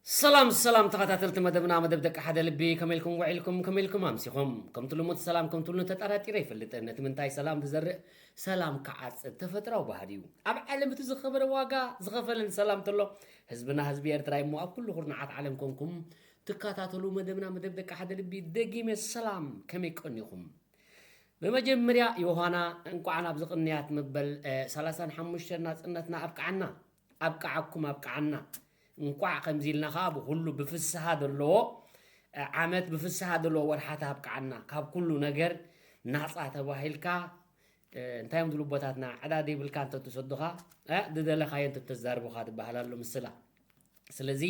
ሰላም ሰላም ተኸታተልቲ መደብና፣ መደብ ደቂ ሓደ ልቢ፣ ከመይ ኢልኩም ውዒልኩም፣ ከመይ ኢልኩም ኣምሲኹም? ከምቲ ልሙድ ሰላም ከምቲ ልሙድ ተጠራጢረ ኣይፈልጥን። ነቲ ምንታይ ሰላም ዝዘርእ ሰላም ክዓጽድ ተፈጥራዊ ባህሪ እዩ። ኣብ ዓለም እቲ ዝኸበረ ዋጋ ዝኸፈለን ሰላም ተሎ ህዝብና ህዝቢ ኤርትራ እሞ ኣብ ኩሉ ኩርናዓት ዓለም ኮንኩም ትከታተሉ መደብና መደብ ደቂ ሓደ ልቢ ደጊመ ሰላም ከመይ ቀኒኹም? ብመጀመርያ ዮሃና እንቋዕ ናብዚ ቅንያት መበል ሰላሳን ሓሙሽተን ናጽነትና ኣብቅዓና። ኣብቅዓኩም ኣብቅዓና። እንቋዕ ከምዚ ኢልና ኸዓ ብኹሉ ብፍስሃ ዘለዎ ዓመት ብፍስሃ ዘለዎ ወርሓት ኣብቅዓና። ካብ ኩሉ ነገር ናጻ ተባሂልካ እንታይ እዮም ዝብሉ ኣቦታትና ዕዳ ዘይብልካ እንተትሰዱኻ ዝደለኻዮ እንተተዛርቡኻ ትበሃል ኣሎ ምስላ። ስለዚ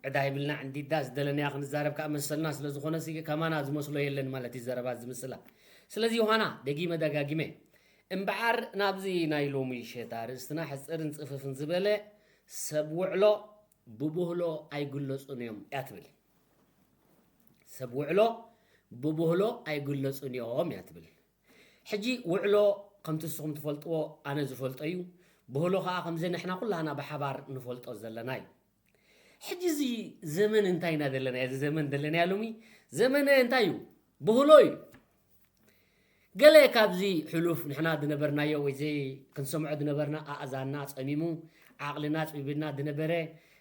ዕዳ ይብልና ዕንዲዳ ዝደለናዮ ክንዛረብ ከዓ መሰልና ስለ ዝኾነ ከማና ዝመስሎ የለን ማለት እዩ ዘረባ ዝምስላ። ስለዚ ዮሃና ደጊመ ደጋጊመ እምበዓር ናብዚ ናይ ሎሚ ሸታ ርእስትና ሕፅርን ፅፍፍን ዝበለ ሰብ ውዕሎ ብብህሎ ኣይግለፁን እዮም እያ ትብል። ሰብ ውዕሎ ብብህሎ ኣይግለፁን እዮም እያ ትብል። ሕጂ ውዕሎ ከምቲ ንስኹም ትፈልጥዎ ኣነ ዝፈልጦ እዩ። ብህሎ ከዓ ከምዚ ንሕና ኩላህና ብሓባር ንፈልጦ ዘለና እዩ። ሕጂ እዚ ዘመን እንታይ ኢና ዘለና? እዚ ዘመን ዘለና ሎሚ ዘመን እንታይ እዩ? ብህሎ እዩ። ገለ ካብዚ ሕሉፍ ንሕና ዝነበርናዮ ወይ ዘይ ክንሰምዖ ዝነበርና ኣእዛና ጸሚሙ ዓቕልና ጽቢብና ዝነበረ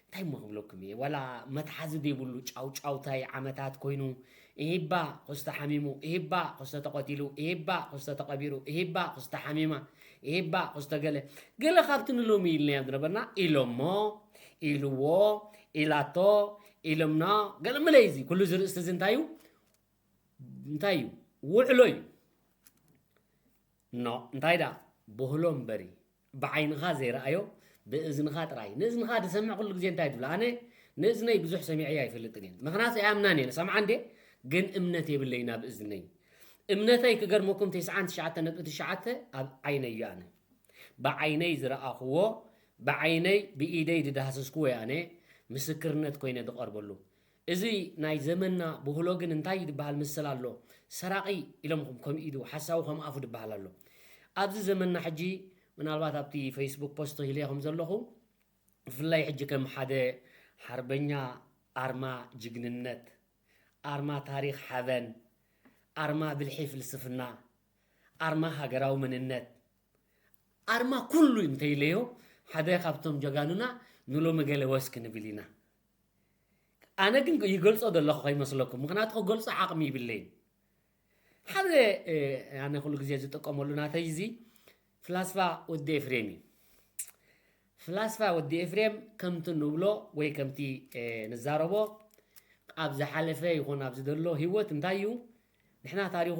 እንታይ እሞ ክብለኩም እየ? ዋላ መትሓዚ ዘይብሉ ጫውጫውታይ ዓመታት ኮይኑ፣ ኢሂባ ክስተ ሓሚሙ፣ ኢሂባ ክስተ ተቐቲሉ፣ ኢሂባ ክስተ ተቐቢሩ፣ ኢሂባ ክስተ ሓሚማ፣ ኢሂባ ክስተ ገለ። ገለ ካብቲ ንሎሚ ኢልናዮ ዝነበርና ኢሎሞ፣ ኢልዎ፣ ኢላቶ፣ ኢሎምና፣ ገለ መለ እዚ ኩሉ እዚ ርእስቲ እዚ እንታይ እዩ? እንታይ እዩ? ውዕሎ እዩ። ኖ እንታይ ደኣ ብህሎ እምበሪ ብዓይንኻ ዘይረኣዮ ብእዝንኻ ጥራይ። ንእዝንኻ ዝሰምዕ ኩሉ ግዜ እንታይ ትብል? ኣነ ንእዝነይ ብዙሕ ሰሚዐዮ ኣይፈልጥን እየ። ምኽንያቱ ኣይኣምናን እየ። ንሰምዓ እንዴ ግን እምነት የብለይ ናብ እዝነይ። እምነተይ ክገርመኩም ተስዓን ትሽዓተ ነጥቢ ትሽዓተ ኣብ ዓይነይ እዩ ኣነ። ብዓይነይ ዝረኣኽዎ ብዓይነይ ብኢደይ ዝዳህሰስክዎ እየ ኣነ ምስክርነት ኮይነ ዝቐርበሉ። እዚ ናይ ዘመንና ብህሎ ግን እንታይ ዝበሃል ምስል ኣሎ? ሰራቒ ኢሎምኹም ከም ኢዱ ሓሳዊ ከም ኣፉ ዝበሃል ኣሎ። ኣብዚ ዘመንና ሕጂ ምናልባት ኣብቲ ፌስቡክ ፖስት ኢለ ከም ዘለኹ ብፍላይ ሕጂ ከም ሓደ ሓርበኛ ኣርማ ጅግንነት ኣርማ ታሪኽ ሓበን ኣርማ ብልሒ ፍልስፍና ኣርማ ሃገራዊ መንነት ኣርማ ኩሉ እንተይለዮ ሓደ ካብቶም ጀጋኑና ንሎሚ ገለ ወስ ክንብል ኢና። ኣነ ግን ይገልጾ ዘለኹ ከይመስለኩም፣ ምኽንያቱ ክገልጾ ዓቕሚ ይብለይን። ሓደ ኣነ ኩሉ ግዜ ዝጥቀመሉ ናተይ እዚ ፍላስፋ ወዲ ኤፍሬም እዩ። ፍላስፋ ወዲ ኤፍሬም ከምቲ ንብሎ ወይ ከምቲ ንዛረቦ ኣብ ዝሓለፈ ይኹን ኣብዚ ዘሎ ህይወት እንታይ እዩ ንሕና ታሪኹ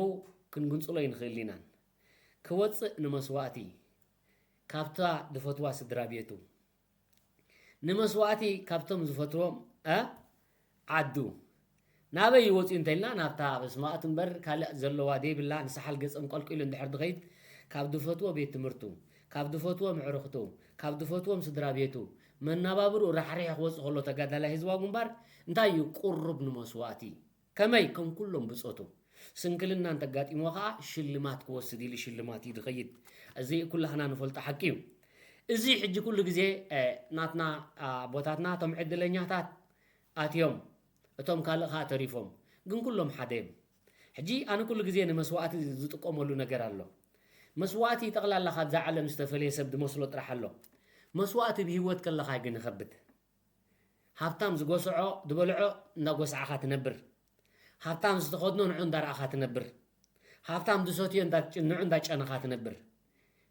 ክንግንጽሎ ይንኽእል ኢናን ክወፅእ ንመስዋእቲ ካብታ ዝፈትዋ ስድራ ቤቱ ንመስዋእቲ ካብቶም ዝፈትዎም እ ዓዱ ናበይ ይወፅኡ እንተኢልና ናብታ በስማእቱ እምበር ካልእ ዘለዋ ዘይብላ ንሳሓል ገፀም ቆልቂሉ እንድሕር ድኸይድ ካብ ዝፈትዎ ቤት ትምህርቱ ካብ ዝፈትዎ ምዕርኽቱ ካብ ዝፈትዎም ስድራ ቤቱ መናባብርኡ ራሕሪሑ ክወፅእ ከሎ ተጋዳላይ ህዝባዊ ግንባር እንታይ እዩ ቅሩብ ንመስዋእቲ ከመይ ከም ኩሎም ብፆቱ ስንክልና እንተጋጢሞ ከዓ ሽልማት ክወስድ ኢሉ ሽልማት እዩ ዝኸይድ እዚ ኩላህና ንፈልጦ ሓቂ እዩ እዚ ሕጂ ኩሉ ግዜ ናትና ኣቦታትና እቶም ዕድለኛታት ኣትዮም እቶም ካልእ ኸኣ ተሪፎም። ግን ኩሎም ሓደ እዮም። ሕጂ ኣነ ኩሉ ግዜ ንመስዋእቲ ዝጥቀመሉ ነገር ኣሎ። መስዋእቲ ጠቕላላ ካብዛ ዓለም ዝተፈለየ ሰብ ዝመስሎ ጥራሕ ኣሎ። መስዋእቲ ብህይወት ከለኻ ግን ይኸብድ። ሃብታም ዝጎስዖ፣ ዝበልዖ እናጎስዓኻ ትነብር። ሃብታም ዝተኸድኖ ንዑ እንዳረኣኻ ትነብር። ሃብታም ዝሰትዮ እንዳ-፣ ንዑ እንዳጨነኻ ትነብር።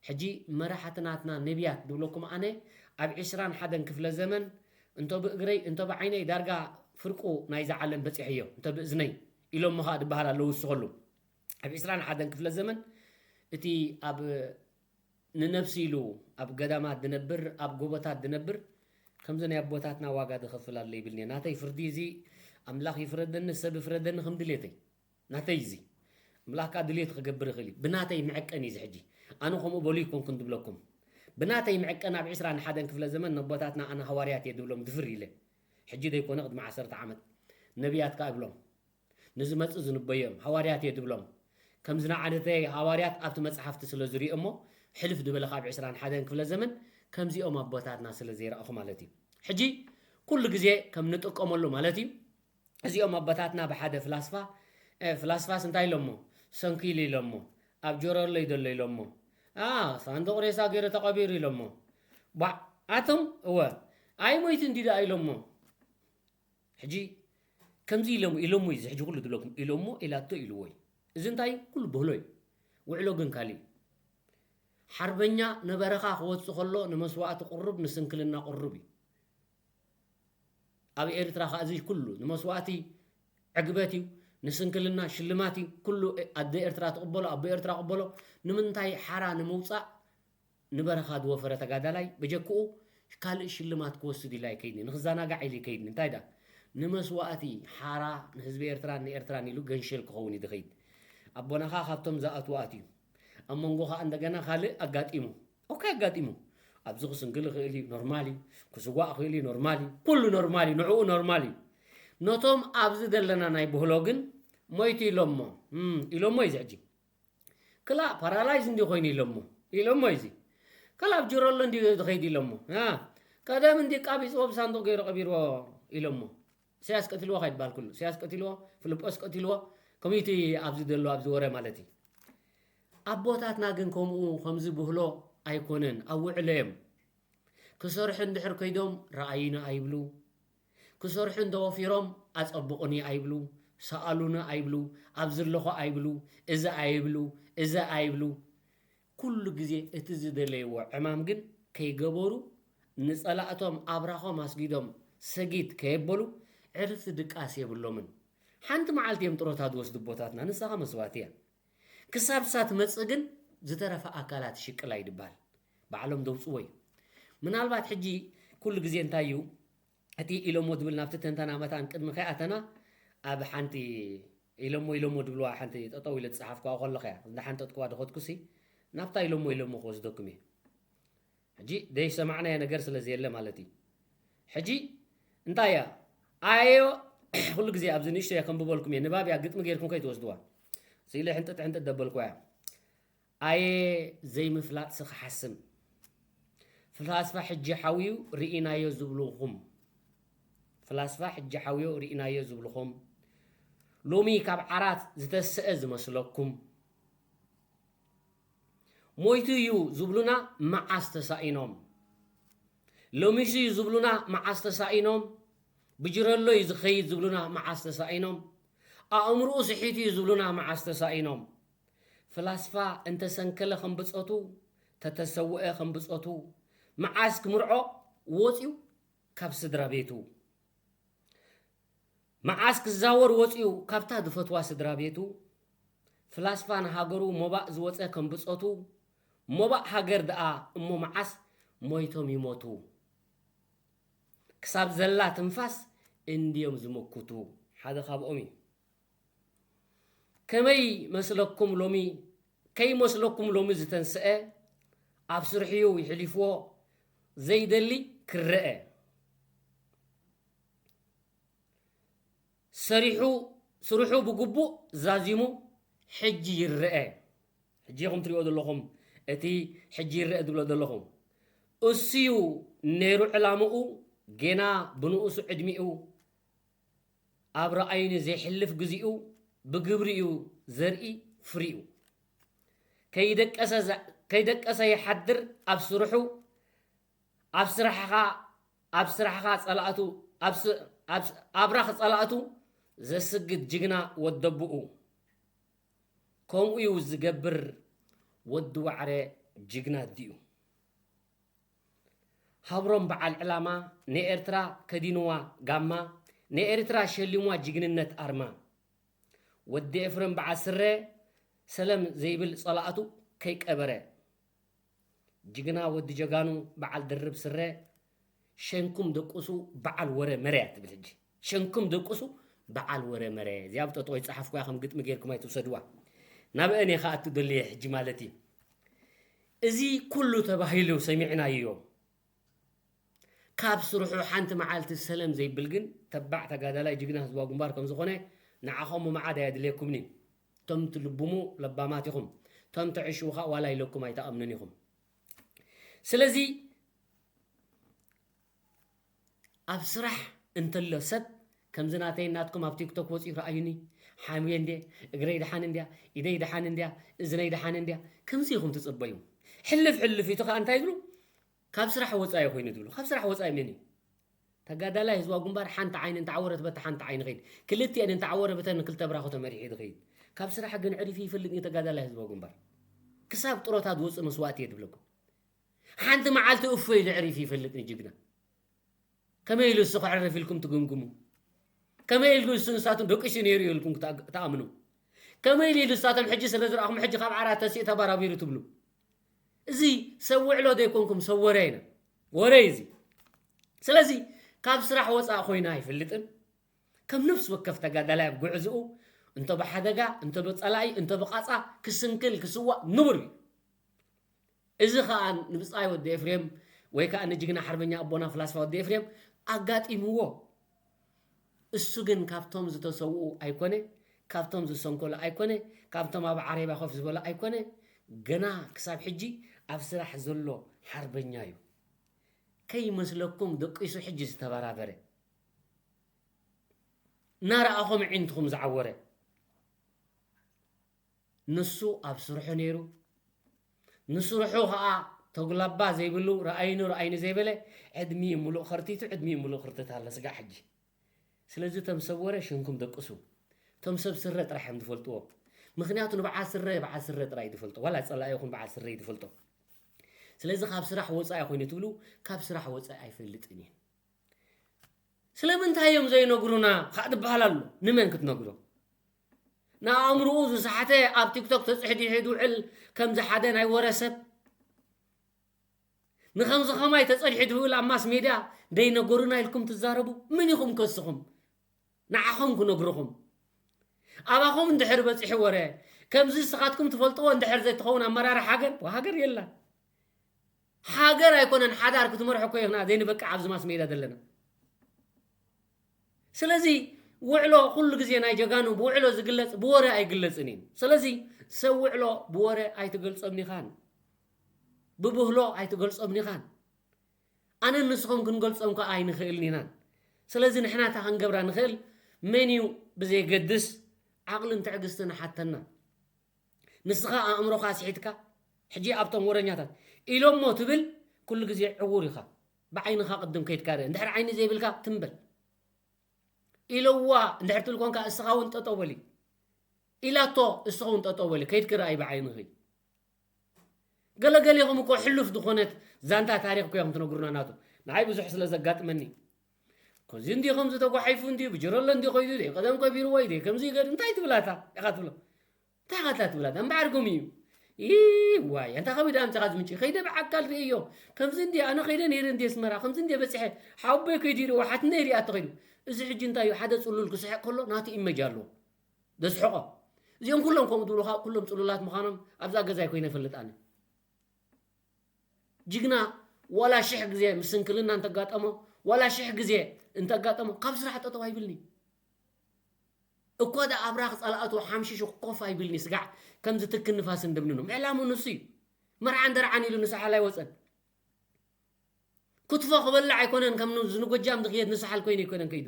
ሕጂ መራሕቲ ናትና ነቢያት ድብለኩም ኣነ ኣብ ዕስራን ሓደን ክፍለ ዘመን እንቶ ብእግረይ እንቶ ብዓይነይ ዳርጋ ፍርቁ ናይዛ ዓለም በጺሐዮ እንቶ ብእዝነይ ኢሎም ምኻ ድበሃል ኣለዉ ዝስኸሉ። ኣብ ዕስራን ሓደን ክፍለ ዘመን እቲ ኣብ ንነብሲ ኢሉ ኣብ ገዳማት ድነብር፣ ኣብ ጎቦታት ድነብር፣ ከምዚ ናይ ኣቦታትና ዋጋ ድኸፍል ኣሎ ይብልኒ። ናተይ ፍርዲ እዚ ኣምላኽ ይፍረደኒ፣ ሰብ ይፍረደኒ ከም ድሌተይ። ናተይ እዚ። ኣምላኽ ከኣ ድሌት ክገብር ይኽእል እዩ። ብናተይ መዐቀኒ እዚ ሕጂ። ኣነ ከምኡ በሉ ይኮንኩን ድብለኩም። ብናተይ መዐቀኒ ኣብ ዕስራን ሓደን ክፍለ ዘመን ነቦታትና ኣነ ሃዋርያት እየ ድብሎም ድፍር ኢለ። ሕጂ ደይኮነ ቅድሚ ዓሰርተ ዓመት። ነቢያት ከኣ እብሎም። ንዝመጽእ ዝንበዮም ሃዋርያት እየ ድብሎም። ከምዚ ንዓነተይ ሃዋርያት ኣብቲ መጽሓፍቲ ስለ ዝሪኦ እሞ፣ ሕልፍ ዝበለ ካብ ዕስራን ሓደን ክፍለ ዘመን ከምዚኦም ኣቦታትና ስለ ዘይረኣኹ ማለት እዩ። ሕጂ ኩሉ ግዜ ከም ንጥቀመሉ ማለት እዩ። እዚኦም ኣቦታትና ብሓደ ፍላስፋ፣ እ፣ ፍላስፋስ እንታይ ኢሎሞ? ሰንኪሉ ኢሎሞ። ኣብ ጆሮሎ እዩ ዘሎ ኢሎሞ። ኣ፣ ሳንዱቕ ሬሳ ገይሩ ተቐቢሩ ኢሎሞ። ቧዕ፣ ኣቶም፣ እወ፣ ኣይሞይቱ እንዲ ደኣ ኢሎሞ። ሕጂ ከምዚ ኢሎም-፣ ኢሎሞ እዩ፣ እዚ ሕጂ ኩሉ ዝብለኩም ኢሎሞ፣ ኢላቶ ኢልዎ እዩ። እዚ እንታይ እዩ? ኩሉ ብህሎ እዩ። ውዕሎ ግን ካልእ እዩ። ሓርበኛ ነበረኻ ክወጽእ ከሎ ንመስዋእቲ ቅሩብ፣ ንስንክልና ቅሩብ እዩ። ኣብ ኤርትራ ኸኣ እዚ ኩሉ ንመስዋእቲ ዕግበት እዩ፣ ንስንክልና ሽልማት እዩ። ኩሉ ኣደ ኤርትራ ትቕበሎ፣ ኣቦ ኤርትራ ቅበሎ። ንምንታይ ሓራ ንምውጻእ ንበረኻ ዝወፈረ ተጋዳላይ በጀክኡ ካልእ ሽልማት ክወስድ ኢሉ ኣይከይድን፣ ንኽዘናጋዕ ኢሉ ይከይድን። እንታይ ዳ ንመስዋእቲ ሓራ ንህዝቢ ኤርትራን ንኤርትራን ኢሉ ገንሸል ክኸውን እዩ ዝኸይድ። ኣቦና ኸኣ ካብቶም ዝኣትዉ ኣትዩ። ኣብ መንጎ ኸኣ እንደገና ካልእ ኣጋጢሙ። ኦኬ፣ ኣጋጢሙ። ኣብዚ ክስንክል ይኽእል እዩ፣ ኖርማል እዩ። ክስዋእ ይኽእል እዩ፣ ኖርማል እዩ። ኩሉ ኖርማል እዩ፣ ንዕኡ ኖርማል እዩ። ነቶም ኣብዚ ዘለና ናይ ብህሎ ግን ሞይቱ ኢሎሞ፣ እም፣ ኢሎሞ እዩ እዚ ሕጂ። ክላእ ፓራላይዝ እንዲ ኮይኑ ኢሎሞ፣ ኢሎሞ እዩ እዚ። ክላእ ኣብ ጅሮሎ እንዲ ዝኸይድ ኢሎሞ። አ፣ ቀደም እንዲ ቃቢጽዎ ብሳንዱቕ ገይሩ ቀቢርዎ ኢሎሞ። ኢሳያስ ቀቲልዎ ከይትበሃል ኩሉ። ኢሳያስ ቀቲልዎ፣ ፊልጶስ ቀቲልዎ፣ ከምኡ እቲ ኣብዚ ዘሎ ኣብዚ ወረ ማለት እዩ። ኣቦታትና ግን ከምኡ፣ ከምዚ ብህሎ ኣይኮነን፣ ኣብ ውዕሎ እዮም። ክሰርሑ እንድሕር ከይዶም ረኣዩኒ ኣይብሉ። ክሰርሑ እንተወፊሮም ኣጸብቑኒ ኣይብሉ፣ ሰኣሉኒ ኣይብሉ፣ ኣብዚ ኣለኹ ኣይብሉ፣ እዚ ኣይብሉ፣ እዚ ኣይብሉ። ኩሉ ግዜ እቲ ዝደለይዎ ዕማም ግን ከይገበሩ፣ ንጸላእቶም ኣብራኾም ኣስጊዶም ሰጊድ ከየበሉ፣ ዕርፍቲ ድቃስ የብሎምን። ሓንቲ መዓልቲ እዮም ጥሮታ ዝወስዱ ኣቦታትና፣ ንሳ ኸኣ መስዋእቲ እያ። ክሳብ እሳ ትመጽእ ግን ዝተረፈ ኣካላት ይሽቅላ እዩ ድበሃል። ባዕሎም ዘውጽዎ እዩ። ምናልባት ሕጂ ኩሉ ግዜ እንታይ እዩ፣ እቲ ኢሎሞ ዝብል ናብቲ ትንተና መታን ቅድሚ ከይኣተና ኣብ ሓንቲ ኢሎሞ ኢሎሞ ዝብልዋ ሓንቲ ጠጠው ኢለ ዝጸሓፍኩዋ ከለኹ እያ፣ እንዳ ሓንጠጥኩዋ ዝኸድኩሲ ናብታ ኢሎሞ ኢሎሞ ክወስደኩም እየ። ሕጂ ዘይሰማዕናዮ ነገር ስለ ዘየለ ማለት እዩ። ሕጂ እንታይ እያ? ኣየዮ ኩሉ ግዜ ኣብዚ ንእሽቶ እየ ከንብበልኩም እየ። ንባብ እያ፣ ግጥሚ ጌርኩም ከይትወስድዋ። ስኢለ ሕንጥጥ ሕንጥጥ ደበልኩዋ እያ። ኣየ ዘይምፍላጥሲ ክሓስም። ፍላስፋ ሕጂ ሓውዩ ርኢናዮ ዝብልኹም። ፍላስፋ ሕጂ ሓውዩ ርኢናዮ ዝብልኹም። ሎሚ ካብ ዓራት ዝተስአ ዝመስለኩም። ሞይቱ እዩ ዝብሉና መዓስ ተሳኢኖም? ሎሚስ እዩ ዝብሉና መዓስ ተሳኢኖም? ብጅረሎ እዩ ዝኸይድ ዝብሉና መዓስ ተሳኢኖም? ኣእምርኡ ስሒቱ እዩ ዝብሉና መዓስ ተሳኢኖም? ፍላስፋ እንተሰንከለ ከም ብጾቱ፣ ተተሰውአ ከም ብጾቱ፣ መዓስ ክምርዖ ወጺኡ ካብ ስድራ ቤቱ። መዓስ ክዛወር ወጺኡ ካብታ ዝፈትዋ ስድራ ቤቱ። ፍላስፋ ንሃገሩ ሞባእ ዝወጸ ከም ብጾቱ፣ ሞባእ ሃገር ደኣ እሞ መዓስ ሞይቶም ይሞቱ። ክሳብ ዘላ ትንፋስ እንድዮም ዝምክቱ። ሓደ ካብኦም እዩ። ከመይ መስለኩም ሎሚ፣ ከይመስለኩም ሎሚ ዝተንስአ፣ ኣብ ስርሕዩ ይሕሊፍዎ፣ ዘይደሊ ክረአ። ሰሪሑ፣ ስርሑ ብግቡእ ዛዚሙ ሕጂ ይረአ። ሕጂ ኢኹም ትሪእዎ ዘለኹም፣ እቲ ሕጂ ይረአ ዝብሎ ዘለኹም። እሱዩ ነይሩ ዕላምኡ፣ ጌና ብንኡሱ ዕድሚኡ ኣብ ረኣይኒ ዘይሕልፍ ግዚኡ፣ ብግብሪ እዩ ዘርኢ ፍሪኡ። ከይደቀሰ ዘ-፣ ከይደቀሰ ይሓድር ኣብ ስርሑ፣ ኣብ ስራሕኻ፣ ኣብ ስራሕኻ ጸላእቱ፣ ኣብ ስ-፣ ኣብ ስ-፣ ኣብራኽ ጸላእቱ ዘስግድ ጅግና ወደብኡ። ከምኡ እዩ ዝገብር ወዲ ዋዕረ ጅግና ኣዲኡ። ሃብሮም በዓል ዕላማ፣ ንኤርትራ ከዲንዋ ጋማ፣ ንኤርትራ ሸሊምዋ ጅግንነት ኣርማ። ወዲ ኤፍረም በዓል ስረ፣ ሰለም ዘይብል ጸላእቱ ከይቀበረ። ጅግና ወዲ ጀጋኑ በዓል ድርብ ስረ፣ ሸንኩም ደቁሱ በዓል ወረ መረ እያ ትብል ሕጂ። ሸንኩም ደቁሱ በዓል ወረ መረ። እዚኣ ብጠጠው ይጸሓፍኩያ ከም ግጥሚ ጌርኩም ኣይትውሰድዋ። ናብአን እየ ከኣቱ ደልየ ሕጂ ማለት እዩ። እዚ ኩሉ ተባሂሉ ሰሚዕናዮ። ካብ ስርሑ ሓንቲ መዓልቲ ሰለም ዘይብል ግን ተባዕ ተጋዳላይ ጅግና ህዝባዊ ግንባር ከም ዝኾነ ንዓኹም ምምዓድ ኣየድልየኩምኒ። እቶም ትልብሙ ለባማት ኢኹም። እቶም ትዕሽዉ ኸኣ ዋላ ኢለኩም ኣይትኣምኑን ኢኹም። ስለዚ ኣብ ስራሕ እንተሎ ሰብ ከምዚ ናተይ ናትኩም ኣብ ቲክቶክ ወፂኡ ረኣዩኒ፣ ሓምየ እንድየ፣ እግረይ ደሓን እንድያ፣ ኢደይ ደሓን እንድያ፣ እዝነይ ደሓን እንድያ፣ ከምዚ ኢኹም ትፅበዩ። ሕልፍ ሕልፍ ኢቱ ኸኣ እንታይ ይብሉ? ካብ ስራሕ ወፃኢ ኮይኑ ትብሉ። ካብ ስራሕ ወፃኢ መን እዩ? ተጋዳላይ ህዝባዊ ግንባር ሓንቲ ዓይኒ እንተዓወረት በታ ሓንቲ ዓይኒ ኸይድ፣ ክልቲአን እንተዓወረ በተን ክልተ ብራኹ ተመሪሑ እዩ ዝኸይድ። ካብ ስራሕ ግን ዕሪፊ ይፈልጥ እዩ ተጋዳላይ ህዝባዊ ግንባር። ክሳብ ጥሮታ ዝወፅእ መስዋእቲ እየ ትብለኩም። ሓንቲ መዓልቲ እፎ ኢሉ ዕሪፊ ይፈልጥ ንጅግና። ከመይ ኢሉ እሱ ከዕርፍ ኢልኩም ትግምግሙ? ከመይ ኢሉ እሱ ንሳቶም ደቂሱ ነይሩ እዩ ኢልኩም ትኣ-፣ ትኣምኑ? ከመይ ኢሉ ንሳቶም ሕጂ ስለ ዝረኣኹም ሕጂ ካብ ዓራት ተሲኡ ተባራቢሩ ትብሉ? እዚ ሰብ ውዕሎ ዘይኮንኩም ሰብ ወረ ኢና። ወረ እዩ እዚ። ስለዚ ካብ ስራሕ ወፃእ ኮይና ኣይፈልጥን። ከም ነፍሲ ወከፍ ተጋዳላይ ኣብ ጉዕዝኡ እንተ ብሓደጋ፣ እንተ ብጸላኢ፣ እንተ ብቃጻ ክስንክል ክስዋእ ንቡር እዩ። እዚ ኸኣ ንብጻይ ወዲ ኤፍሬም ወይ ከኣ ንጅግና ሓርበኛ ኣቦና ፍላስፋ ወዲ ኤፍሬም ኣጋጢምዎ። እሱ ግን ካብቶም ዝተሰውኡ ኣይኮነ፣ ካብቶም ዝሰንከሉ ኣይኮነ፣ ካብቶም ኣብ ዓሬባ ኮፍ ዝበሉ ኣይኮነ። ገና ክሳብ ሕጂ ኣብ ስራሕ ዘሎ ሓርበኛ እዩ። ከይመስለኩም ደቂሱ ሕጂ ዝተበራበረ፣ እናረኣኹም ኣዒንትኹም ዝዓወረ። ንሱ ኣብ ስርሑ ነይሩ። ንስርሑ ኸኣ ተጉላባ ዘይብሉ፣ ረኣይኑ ረኣይኑ ዘይበለ፣ ዕድሚኡ ምሉእ ኸርቲቱ፣ ዕድሚኡ ምሉእ ኽርትት ኣሎ ስጋዕ ሕጂ። ስለዚ እቶም ሰብ ወረ ሽምኩም ደቅሱ። እቶም ሰብ ስረ ጥራሕ እዮም ዝፈልጥዎ። ምኽንያቱ ንበዓል ስረ፣ በዓል ስረ ጥራይ እዩ ዝፈልጦ። ዋላ ጸላኢ ይኹን በዓል ስረ እዩ ዝፈልጦ። ስለዚ ካብ ስራሕ ወጻኢ ኮይኑ ትብሉ፣ ካብ ስራሕ ወጻኢ ኣይፈልጥን እየ። ስለምንታይ እዮም ዘይነግሩና? ኻእ ዝበሃል ኣሎ። ንመን ክትነግሮ? ንኣእምርኡ ዝሰሓተ ኣብ ቲክቶክ ተጽሕዲሑ ዝውዕል ከምዚ ሓደ ናይ ወረ ሰብ። ንኸምዚ ኸማይ ተጸዲሑ ዝውዕል ኣብ ማስ ሜድያ ደይነገሩና ኢልኩም ትዛረቡ? መን ኢኹም ከስኹም? ንዓኹም ክነግርኹም። ኣባኹም እንድሕር በጺሑ ወረ፣ ከምዚ ንስኻትኩም ትፈልጥዎ እንድሕር ዘይትኸውን ኣመራርሓ ሃገር፣ ሃገር የላን። ሃገር ኣይኮነን ሓዳር ክትመርሑ እኮ ኢኽና ዘይንበቅዕ ኣብዚ ማስ ሜድያ ዘለና። ስለዚ ውዕሎ ኩሉ ግዜ ናይ ጀጋኑ ብውዕሎ ዝግለጽ ብወረ ኣይግለጽን እዩ። ስለዚ ሰብ ውዕሎ ብወረ ኣይትገልጾም ኢኻን፣ ብብህሎ ኣይትገልጾም ኢኻን። ኣነን ንስኹም ክንገልጾም ከኣ ኣይንኽእልን ኢናን። ስለዚ ንሕና እታ ክንገብራ ንኽእል መን እዩ ብዘየገድስ ዓቕልን ትዕግስትን ሓተና። ንስኻ ኣእምሮኻ ስሒትካ፣ ሕጂ ኣብቶም ወረኛታት ኢሎሞ ትብል፣ ኩሉ ግዜ ዕዉር ኢኻ። ብዓይንኻ ቅድም ከይድካ ርእ። እንድሕር ዓይኒ ዘይብልካ ትም በል። ኢሎዋ እንድሕር ትብል ኮንካ፣ እስኻ እውን ጠጠው በሊ። ኢላቶ፣ እስኻ እውን ጠጠው በሊ። ከይድኪ ረኣይ ብዓይንኺ። ገለገሊኹም እኮ ሕሉፍ ዝኾነት ዛንታ ታሪኽ እኮ ኢኹም ትነግሩና ናቱ። ንዓይ ብዙሕ ስለ ዘጋጥመኒ። ከምዚ እንዲ ከምዚ ተጓሒፉ እንዲ ብጅረሎ እንዲ ኮይዱ ደ ቀደም ከቢርዎ ኢደ ከምዚ ይገድ እንታይ ትብላታ ኢኻ ትብሎ። እንታይ ኻታ ትብላታ እምበዓርኩም እዩ። ይ ዋይ ኣንታ ከቢድ ኣምፅኻ ዝምንጭ ከይደ ብዓካል ርእዮ። ከምዚ እንዲ ኣነ ከይደ ነይረ እንዲ ኣስመራ ከምዚ እንዲ በፅሐ ሓወቦይ ከይዱ ይርዎ ሓትነይ ሪኣቶ ከይዱ። እዚ ሕጂ እንታይ እዩ ሓደ ፅሉል ክስሕቅ ከሎ ናቱ ኢመጅ ኣለዎ። ዘስሕቆ። እዚኦም ኩሎም ከምኡ ዝብሉ ከዓ ኩሎም ፅሉላት ምዃኖም ኣብዛ ገዛ ኮይነ ይፈልጥ ኣነ። ጅግና ዋላ ሽሕ ግዜ ምስ ስንክልና እንተጋጠሞ፣ ዋላ ሽሕ ግዜ እንተጋጠሞ ካብ ስራሕ ጠጠው ኣይብልኒ። እኳ ደኣ ኣብራኽ ጸላእቱ ሓምሺሹ ኮፍ ኣይብልኒ ስጋዕ ከምዚ ትክን ንፋስ እንደምንኖም። ዕላሙ ንሱ እዩ። መርዓን ደርዓን ኢሉ ንሳሓል ኣይወጸን። ክትፎ ክበልዕ ኣይኮነን ከም ን-፣ ዝንጎጃም ዝኽየድ ንሳሓል ኮይኑ ኣይኮነን ከይዱ።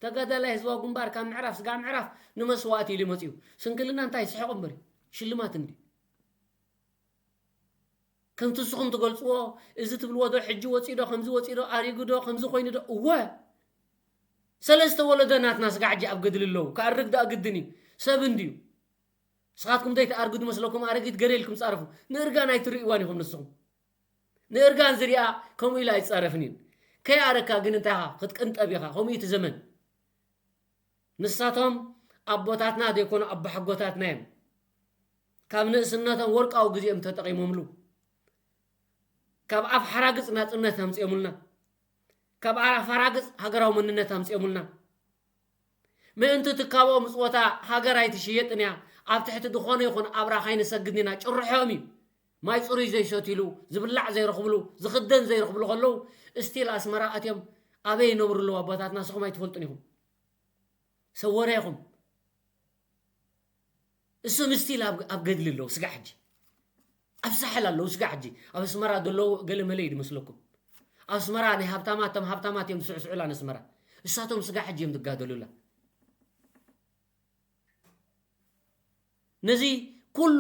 ተጋዳላይ ህዝባዊ ግንባር ካብ ምዕራፍ ስጋዕ ምዕራፍ ንመስዋእቲ ኢሉ መፅዩ። ስንክልና እንታይ ስሕቕ እምበር ሽልማት እንዲ ከምቲ ንስኹም ትገልፅዎ፣ እዚ ትብልዎ ዶ ሕጂ ወፂኡ ዶ ከምዚ ወፂኡ ዶ ኣሪጉ ዶ ከምዚ ኮይኑ ዶ እወ ሰለስተ ወለዶ ናትና ስጋዕ ሕጂ ኣብ ገድሊ ኣለዉ። ክኣርግ ዶ ኣግድን እዩ ሰብ እንድዩ። ንስኻትኩም ዘይትኣርጉ ዝመስለኩም ኣረጊት ገለ ኢልኩም ጻረፉ። ንእርጋን ኣይትርእይዋን ኢኹም ንስኹም። ንእርጋን ዝሪኣ ከምኡ ኢሉ ኣይጻረፍን እዩ። ከይኣረካ ግን እንታይ ኢኻ ክትቅንጠብ ኢኻ። ከምኡ እዩ እቲ ዘመን። ንሳቶም ኣቦታትና ዘይኮኑ ኣቦሓጎታትና እዮም። ካብ ንእስነቶም ወርቃዊ ግዜኦም ተጠቒሞምሉ። ካብ ኣፍ ሓራግጽ ናጽነት ኣምጺኦምልና። ካብ ኣፍ ሓራግጽ ሃገራዊ መንነት ኣምጺኦምልና። ምእንቲ ትካቦ ምጽወታ ሃገር ኣይትሽየጥን እያ። ኣብ ትሕቲ ዝኾነ ይኹን ኣብራኽ ኣይንሰግድን ኢና። ጭርሖም እዩ። ማይ ጽሩይ ዘይሰትይሉ፣ ዝብላዕ ዘይረኽብሉ፣ ዝኽደን ዘይረኽብሉ ከለዉ፣ እስቲል ኣስመራ ኣትዮም ኣበይ ይነብሩ ኣለዉ ኣቦታትና ንስኹም ኣይትፈልጡን ኢኹም። ሰወረ ኢኹም። እሶም እስቲል ኣብ ኣብ ገድሊ ኣለዉ ስጋዕ ሕጂ። ኣብ ሳሕል ኣለዉ ስጋዕ ሕጂ። ኣብ ኣስመራ ዘለዉ ገለ መለ እዩ ዝመስለኩም። ኣብ ኣስመራ ናይ ሃብታማት፣ እቶም ሃብታማት እዮም ዝስዕስዑላ ንኣስመራ። እሳቶም ስጋዕ ሕጂ እዮም ዝጋደሉላ። ነዚ ኩሉ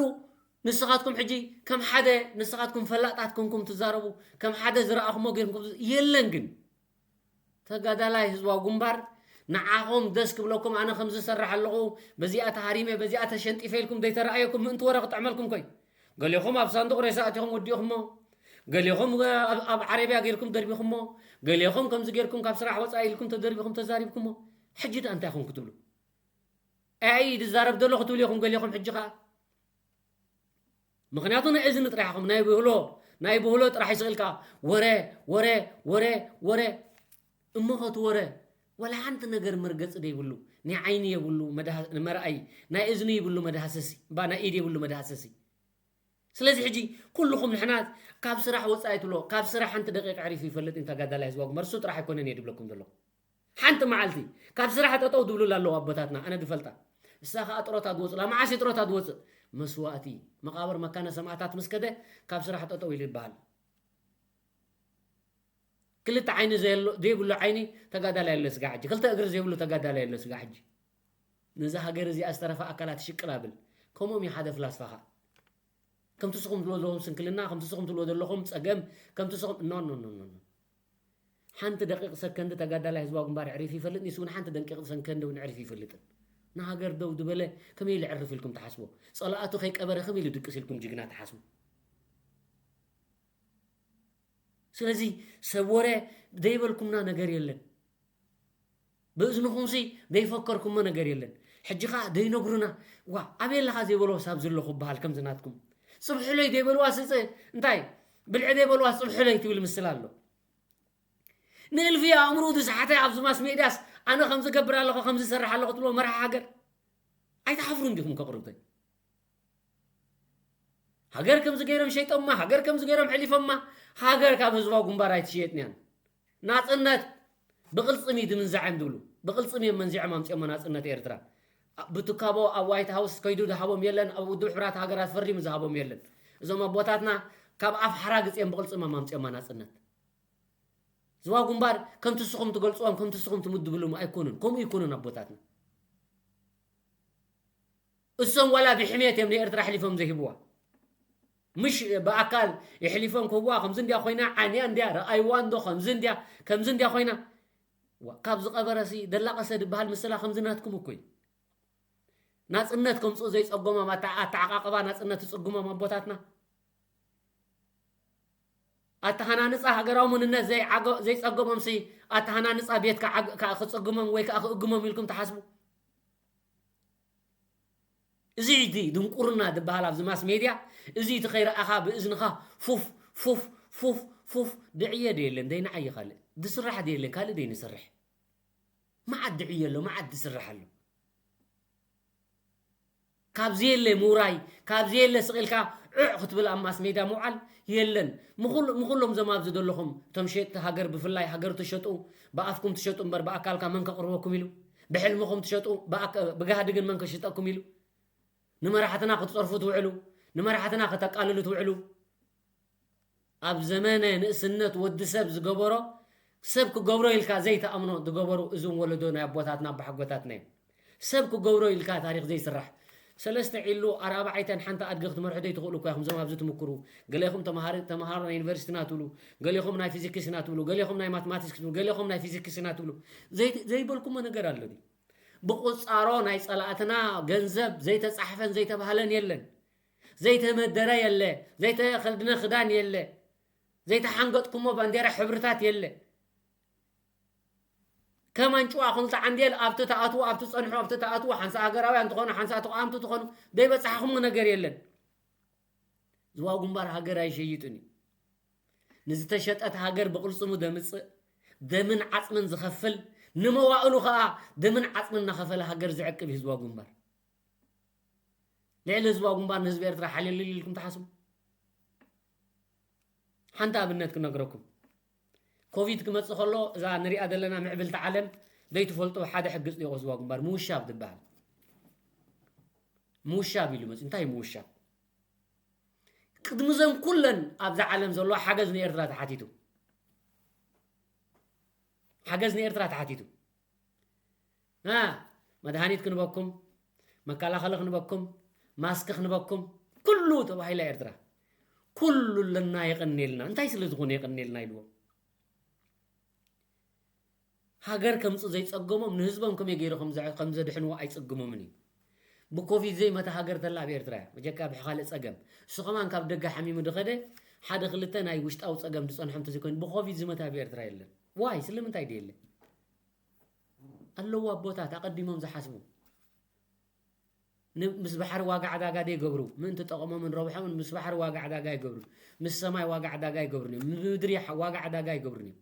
ንስኻትኩም ሕጂ ከም ሓደ ንስኻትኩም ፈላጣት ኮንኩም ትዛረቡ፣ ከም ሓደ ዝረኣኹሞ ጌርኩም የለን ግን ተጋዳላይ ህዝባዊ ግንባር ንዓኹም ደስ ክብለኩም ኣነ ከምዚ ዝሰርሕ ኣለኹ በዚኣ ተሃሪመ በዚኣ ተሸንጢፈ ኢልኩም ዘይተረኣየኩም ምእንቲ ወረ ክጥዕመልኩም ኮይ ገሌኹም ኣብ ሳንዱቕ ሬሳ ኣቲኹም ወዲእኹሞ ገሌኹም ኣብ ዓረብያ ጌርኩም ደርቢኹሞ ገሌኹም ከምዚ ጌርኩም ካብ ስራሕ ወፃኢ ኢልኩም ተደርቢኹም ተዛሪብኩሞ ሕጂ ዳ እንታይ ኹም ክትብሉ ኣይ ዝዛረብ ዘሎ ክትብሉ ኢኹም ገሌኹም ሕጂ ኸዓ ምኽንያቱ ናይ እዝኒ ጥራሕ ኢኹም ናይ ብህሎ ናይ ብህሎ ጥራሕ ይስእልካ ወረ ወረ ወረ ወረ እሞ ኸቲ ወረ ዋላ ሓንቲ ነገር መርገፂ ደይብሉ ናይ ዓይኒ የብሉ መርኣይ ናይ እዝኒ ይብሉ መድሃሰሲ ባ ናይ ኢድ የብሉ መድሃሰሲ ስለዚ ሕጂ ኩልኹም ንሕና ካብ ስራሕ ወፃኢ ትብሎ ካብ ስራሕ ሓንቲ ደቂቕ ዕሪፉ ይፈልጥ ተጋዳላይ ህዝባዊ ግንባር እሱ ጥራሕ ኣይኮነን እየ ድብለኩም ዘለኹ ሓንቲ መዓልቲ ካብ ስራሕ ጠጠው ድብሉላ ኣለዉ ኣቦታትና ኣነ ድፈልጣ እሳ ከዓ ጥሮታ ድወፅላ መዓስ ጥሮታ ድወፅእ መስዋእቲ መቃብር መካነ ሰማእታት ምስ ከደ ካብ ስራሕ ጠጠው ኢሉ ይበሃል ክልተ ዓይኒ ዘይብሉ ዓይኒ ተጋዳላይ ኣሎ ስጋ ሕጂ ክልተ እግሪ ዘይብሉ ተጋዳላይ ኣሎ ስጋ ሕጂ ነዚ ሃገር እዚኣ ዝተረፈ ኣካላት ሽቅል ኣብል ከምኦም እዩ ሓደ ፍላስፋኻ ከምቲ ስኹም ትብሎ ዘለኹም ስንክልና ከምቲ ስኹም ትብሎ ዘለኹም ፀገም ከምቲ ስኹም no no no no ሓንቲ ደቂቕ ሰከንድ ተጋዳላይ ህዝባዊ ግንባር ዕሪፍ ይፈልጥ ንሱ እውን ሓንቲ ደቂቕ ሰከንድ እውን ዕሪፍ ይፈልጥን ንሃገር ደው ዝበለ ከመይ ኢሉ ዕርፍ ኢልኩም ትሓስቦ ፀላእቱ ከይቀበረ ከመይ ኢሉ ድቅስ ኢልኩም ጅግና ትሓስቡ ስለዚ ሰብ ወረ ዘይበልኩምና ነገር የለን ብእዝንኹምሲ ዘይፈከርኩሞ ነገር የለን ሕጂ ኸዓ ዘይነግሩና ዋ ኣበይ ኣለኻ ዘይበልዎ ሳብ ዘለኹ በሃል ከምዚ ናትኩም ፅብሕለይ ዘይበልዋ ስፅ እንታይ ብልዒ ዘይበልዋ ፅብሕለይ ትብል ምስል ኣሎ ንእልፊ ኣእምርኡ ዝሰሓተ ኣብዚ ማስ ሜድያስ ኣነ ከምዚ ገብር ኣለኹ ከምዚ ሰርሕ ኣለኹ ትብሎ መርሓ ሃገር ኣይትሓፍሩን ዲኹም ከቕርብተይ ሃገር ከምዚ ገይሮም ሸይጦማ ሃገር ከምዚ ገይሮም ሕሊፎማ ሃገር ካብ ህዝባዊ ግንባር ኣይትሽየጥን እያን ናፅነት ብቕልፅም እዩ ድምንዛዕ እዮም ዝብሉ ብቕልፅም እዮም መንዚዖም ኣምፅኦሞ ናፅነት ኤርትራ ብትካቦ ኣብ ዋይት ሃውስ ከይዱ ዝሃቦም የለን ኣብ ውድብ ሕብራት ሃገራት ፈሪሙ ዝሃቦም የለን እዞም ኣቦታትና ካብ ኣፍ ሓራግፅ እዮም ብቕልፅሞም ኣምፅኦማ ናፅነት ህዝባዊ ግንባር ከምቲ ንስኹም ትገልፅዎም ከምቲ ንስኹም ትምድብሎም ኣይኮኑን ከምኡ ይኮኑን ኣቦታትና እሶም ዋላ ብሕሜት እዮም ንኤርትራ ኣሕሊፎም ዘይህብዋ ምሽ ብኣካል የሕሊፎም ክህብዋ ከምዚ እንድያ ኮይና ዓንያ እንድያ ረኣይዋ እንዶ ከምዚ እንድያ ከምዚ እንድያ ኮይና ካብ ዝቐበረሲ ደላቐሰ ድበሃል ምስላ ከምዚ ናትኩም እኮ እዩ ናፅነት ከምፅኡ ዘይፀጎሞም ኣተዓቃቕባ ናፅነት ትፅጉሞም ኣቦታትና ኣተሃናንፃ ሃገራዊ መንነት ዘይፀገሞምሲ ኣተሃናንፃ ቤት ክፀግሞም ወይ ከዓ ክእግሞም ኢልኩም ትሓስቡ እዚ እቲ ድንቁርና ዝበሃል ኣብዚ ማስ ሜድያ እዚ እቲ ከይረኣኻ ብእዝንኻ ፉፍ ፉፍ ፉፍ ፉፍ ድዕየ ደየለን ደይንዓይ ካልእ ድስራሕ ደየለን ካልእ ደይንሰርሕ መዓት ድዕየ ኣሎ መዓት ድስራሕ ኣሎ ካብዚ የለ ምውራይ ካብዚ የለ ስቕ ኢልካ ዕዕ ክትብል ኣብ ማስ ሜድያ ምውዓል የለን ምኹሎም ዘማብዚ ዘለኹም እቶም ሸየጥቲ ሃገር ብፍላይ ሃገር ትሸጡ ብኣፍኩም ትሸጡ እምበር ብኣካልካ መን ከቕርበኩም ኢሉ ብሕልምኹም ትሸጡ ብጋህዲ ግን መን ከሽጠኩም ኢሉ ንመራሕትና ክትፀርፉ ትውዕሉ ንመራሕትና ከተቃልሉ ትውዕሉ ኣብ ዘመነ ንእስነት ወዲ ሰብ ዝገበሮ ሰብ ክገብሮ ኢልካ ዘይተኣምኖ ዝገበሩ እዞም ወለዶ ናይ ኣቦታትና ኣቦሓጎታትና እዮም። ሰብ ክገብሮ ኢልካ ታሪኽ ዘይስራሕ ሰለስተ ዒሉ ኣርባዕተን ሓንቲ ኣድጊ ክትመርሑ ዘይትኽእሉ እኳ ኢኹም። ዞም ኣብዚ ትምክሩ ገሌኹም ተምሃሮ ናይ ዩኒቨርሲቲ ኢና ትብሉ፣ ገሌኹም ናይ ፊዚክስ ኢና ትብሉ፣ ገሌኹም ናይ ማትማቲክስ ትብሉ፣ ገሌኹም ናይ ፊዚክስ ኢና ትብሉ። ዘይበልኩሞ ነገር ኣሎ ድዩ? ብቁፃሮ ናይ ፀላእትና ገንዘብ ዘይተፃሕፈን ዘይተባህለን የለን። ዘይተመደረ የለ፣ ዘይተኸድነ ክዳን የለ፣ ዘይተሓንገጥኩሞ ባንዴራ ሕብርታት የለ። ከም ኣንጭዋ ክልተ ዓንዴል ኣብቲ ተኣትዉ ኣብቲ ፀንሑ ኣብቲ ተኣትዉ ሓንሳ ሃገራውያን ትኾኑ ሓንሳ ተቃወምቲ ትኾኑ ዘይበፃሕኹሞ ነገር የለን። ዝዋ ግንባር ሃገር ኣይሸይጥን እዩ። ንዝተሸጠት ሃገር ብቕልፅሙ ዘምፅእ ደምን ዓፅምን ዝኸፍል ንመዋእሉ ከዓ ደምን ዓፅምን እናኸፈለ ሃገር ዝዕቅብ እዩ ህዝባዊ ግንባር። ልዕሊ ህዝባዊ ግንባር ንህዝቢ ኤርትራ ሓልየሉ ኢልኩም ትሓስቡ? ሓንቲ ኣብነት ክነግረኩም። ኮቪድ ክመፅእ ከሎ እዛ ንሪኣ ዘለና ምዕብልቲ ዓለም ዘይትፈልጦ ሓደ ሕጊ ፅዲቑ ህዝባዊ ግንባር ምውሻብ ዝበሃል ምውሻብ ኢሉ መፅኡ። እንታይ ምውሻብ? ቅድሚ ዘን ኩለን ኣብዛ ዓለም ዘለዋ ሓገዝ ንኤርትራ ተሓቲቱ ሓገዝ ንኤርትራ ተሓቲቱ ና መድሃኒት ክንበኩም መከላኸሊ ክንበኩም ማስክ ክንበኩም ኩሉ ተባሂላ ኤርትራ ኩሉ ኣለና የቐኔልና እንታይ ስለ ዝኾነ የቐኔልና ኢልዎ ሃገር ከምፁ ዘይፀገሞም ንህዝቦም ከመይ ገይሩ ከም ዘድሕንዎ ኣይፅግሞምን እዩ ብኮቪድ ዘይመታ ሃገር ተላ ኣብ ኤርትራ እያ መጀካ ብሕካልእ ፀገም እሱ ከማን ካብ ደገ ሓሚሙ ድኸደ ሓደ ክልተ ናይ ውሽጣዊ ፀገም ዝፀንሖም ተዘይኮይኑ ብኮቪድ ዝመታ ኣብ ኤርትራ የለን ዋይ ስለምንታይ ድየለ ኣለዉ ኣቦታት ኣቐዲሞም ዝሓስቡ ምስ ባሕሪ ዋጋ ዕዳጋ ዘይገብሩ ምእንቲ ጠቐሞምን ረብሖምን ምስ ባሕሪ ዋጋ ዕዳጋ ኣይገብሩን ምስ ሰማይ ዋጋ ዕዳጋ ኣይገብሩን እዮም ንምድሪ ዋጋ ዕዳጋ ኣይገብሩን እዮም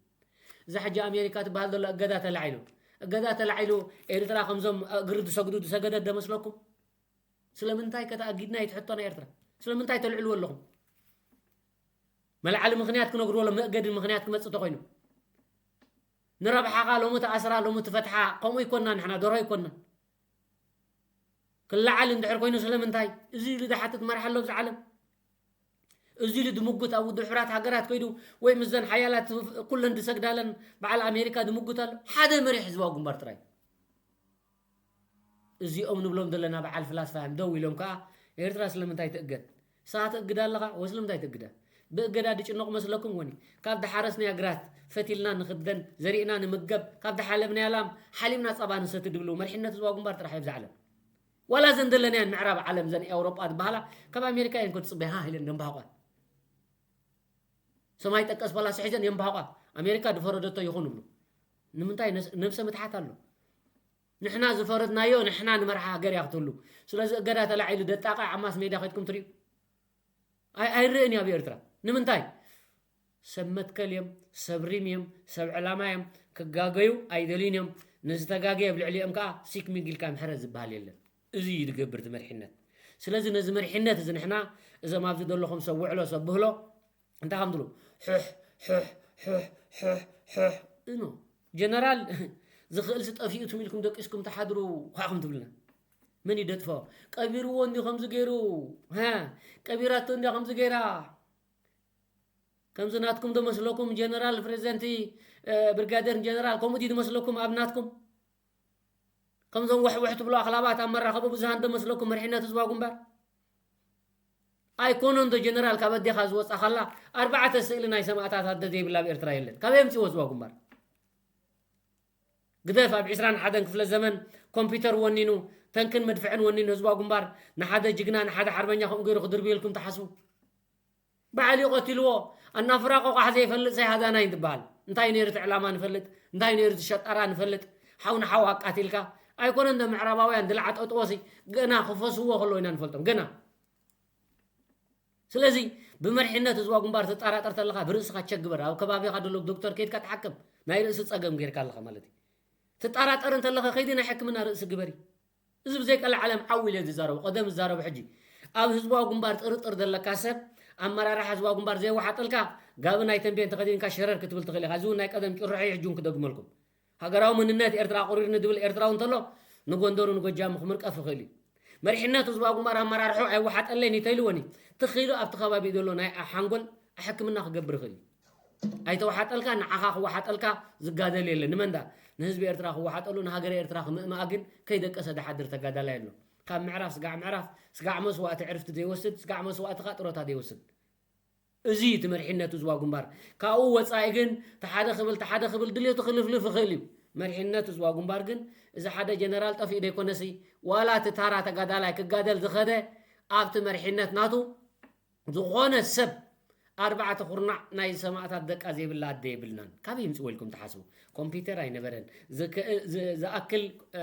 እዛ ሕጂ ኣሜሪካ ትበሃል ዘሎ እገዳ ተላዒሉ እገዳ ተላዒሉ ኤርትራ ከምዞም እግሪ ዝሰግዱ ዝሰገደት ደመስለኩም ስለምንታይ ከተኣጊድና ይትሕቶና ኤርትራ ስለምንታይ ተልዕልዎ ኣለኹም መልዓሊ ምኽንያት ክነግርዎ ሎ መእገዲ ምኽንያት ክመፅእ ተኮይኑ ንረብሓኻ ሎሚ ተኣስራ ሎሚ ትፈትሓ ከምኡ ይኮና ንሕና ደርሆ ይኮና ክለዓል እንድሕር ኮይኑ ስለምንታይ እዚ ኢሉ ዝሓትት መራሕ ኣሎ ኣብዚ ዓለም እዚ ኢሉ ድምጉት ኣብ ውድብ ሕራት ሃገራት ከይዱ ወይ ምስዘን ሓያላት ኩለን ድሰግዳለን በዓል ኣሜሪካ ድምጉት ኣሎ ሓደ መሪሕ ህዝባዊ ግንባር ጥራይ እዚኦም ንብሎም ዘለና በዓል ፍላስፋ እዮም ደው ኢሎም ከዓ ኤርትራ ስለምንታይ ትእገድ ንስኻ ትእግዳ ኣለኻ ወይ ስለምንታይ ትእግዳ ብእገዳ ድጭነቑ መስለኩም ወኒ ካብ ድሓረስናያ ግራት ፈቲልና ንኽደን ዘሪእና ንምገብ ካብ ድሓለብናያ ላም ሓሊብና ጸባ ንሰቲ ድብሉ መሪሕነት ህዝባዊ ግንባር ጥራሕ እዮም ዝዓለም ዋላ ዘን ዘለናያን ምዕራብ ዓለም ዘን ኤውሮጳ ዝበሃላ ካብ ኣሜሪካ እየን ክትፅበያ ሃ ኢለን ደንባሃቋ ሰማይ ጠቀስ ፈላሲ ሒዘን የንባሃቋ ኣሜሪካ ዝፈረደቶ ይኹን ይብሉ ንምንታይ ነብሰ ምትሓት ኣሎ ንሕና ዝፈረድናዮ ንሕና ንመርሓ ሃገር እያ ክትህሉ ስለዚ እገዳ ተላዒሉ ደጣቃ ዓማስ ሜዳ ከድኩም ትሪኡ ኣይርእን እዩ ኣብ ኤርትራ ንምንታይ ሰብ መትከል እዮም ሰብ ሪም እዮም ሰብ ዕላማ እዮም ክጋገዩ ኣይደልዩን እዮም ንዝተጋገየ ኣብ ልዕሊኦም ከዓ ሲክ ሚግ ኢልካ ምሕረት ዝበሃል የለን እዚ እዩ ዝገብር እቲ መሪሕነት ስለዚ ነዚ መሪሕነት እዚ ንሕና እዞም ኣብዚ ዘለኹም ሰብ ውዕሎ ሰብ ብህሎ እንታይ ከም ትብሉ ሕሕ ሕሕ ሕሕ ሕሕ ሕሕ እኖ ጀነራል ዝኽእልሲ ጠፊኡ ትም ኢልኩም ደቂስኩም ትሓድሩ ኳዕኹም ትብልና መን ይደጥፎ ቀቢርዎ እንዲ ከምዚ ገይሩ ሃ ቀቢራቶ እንዲ ከምዚ ገይራ ከምዚ ናትኩም ዶ መስለኩም ጀነራል ፕሬዚደንቲ ብርጋደር ጀነራል ከምኡ ድዩ ዝመስለኩም ኣብ ናትኩም ከምዞም ወሕወሕ ትብሉ ኣኽላባት ኣብ መራኸቢ ብዙሃን ዶ መስለኩም መሪሕነት ህዝባዊ ግንባር ኣይኮነን ዶ ጀነራል ካብ ኣዴኻ ዝወፃ ካላ ኣርባዕተ ስእሊ ናይ ሰማእታት ኣደ ዘይብላ ኣብ ኤርትራ የለን ካበይ ኣምፅዎ ህዝባዊ ግንባር ግደፍ ኣብ ዕስራን ሓደን ክፍለ ዘመን ኮምፒውተር ወኒኑ ተንክን መድፍዕን ወኒኑ ህዝባዊ ግንባር ንሓደ ጅግና ንሓደ ሓርበኛ ከምኡ ገይሩ ክድርብየልኩም ትሓስቡ ባዕል እዩ ቀቲልዎ ኣናፍራ ቆቋሕ ዘይፈልጥ ሰይ ሃዳናይ እንትበሃል እንታይ ነይሩ እቲ ዕላማ ንፈልጥ እንታይ ነይሩ እቲ ሸጣራ ንፈልጥ ሓው ንሓው ኣቃቲልካ ኣይኮነ እንደ ምዕራባውያን ድልዓጥ ኣጥወሲ ገና ክፈስዎ ከሎ ኢና ንፈልጦም ገና ስለዚ ብመሪሕነት ህዝባዊ ግንባር ትጠራጠር ተለኻ ብርእስኻ ቸግበር ኣብ ከባቢኻ ደሎ ዶክተር ከይድካ ትሓክም ናይ ርእሲ ፀገም ጌርካ ኣለኻ ማለት እዩ ትጠራጠር እንተለኻ ከይዲ ናይ ሕክምና ርእሲ ግበሪ እዚ ብዘይ ቀልዓለም ዓው ኢለ ዝዛረቦ ቀደም ዝዛረቦ ሕጂ ኣብ ህዝባዊ ግንባር ጥርጥር ዘለካ ሰብ ኣመራርሓ ህዝባዊ ግንባር ዘይወሓጠልካ ጋቢ ናይ ተንቤን ተኸዲንካ ሸረር ክትብል ትኽእል ኢኻ እዚ እውን ናይ ቀደም ጭርሖ እዩ ሕጂ እውን ክደግመልኩም ሃገራዊ መንነት ኤርትራ ኣቑሪርኒ ዝብል ኤርትራዊ እንተሎ ንጎንደሩ ንጎጃሙ ክምርቀፍ ይኽእል እዩ መሪሕነት ህዝባዊ ግንባር ኣመራርሑ ኣይወሓጠለይን እዩ ተይልዎን እዩ ትኺሉ ኣብቲ ከባቢ ዘሎ ናይ ሓንጎል ሕክምና ክገብር ይኽእል እዩ ኣይተወሓጠልካ፣ ንዓኻ ክወሓጠልካ ዝጋደል የለን። ንመን ደኣ? ንህዝቢ ኤርትራ ክወሓጠሉ፣ ንሃገረ ኤርትራ ክምእምኣ ግን ከይደቀሰ ዝሓድር ተጋዳላይ ኣሎ። ካብ ምዕራፍ ስጋዕ ምዕራፍ፣ ስጋዕ መስዋእቲ ዕርፍቲ ዘይወስድ፣ ስጋዕ መስዋእቲ ከኣ ጥሮታ ዘይወስድ። እዚ እዩ እቲ መሪሕነት ህዝባዊ ግንባር። ካብኡ ወጻኢ ግን ተሓደ ክብል፣ ተሓደ ክብል ድልየቱ ክልፍልፍ ይኽእል እዩ። መሪሕነት ህዝባዊ ግንባር ግን እዚ ሓደ ጀነራል ጠፊኡ ዘይኮነሲ፣ ዋላ እቲ ታራ ተጋዳላይ ክጋደል ዝኸደ ኣብቲ መሪሕነት ናቱ ዝኾነ ሰብ ኣርባዕተ ኩርናዕ ናይ ሰማእታት ደቃ ዘይብላ ኣደ የብልናን። ካበይ ይምጽእ ኢልኩም ትሓስቡ? ኮምፒውተር ኣይነበረን፣ ዝክእል- ዝ- ዝኣክል እ፣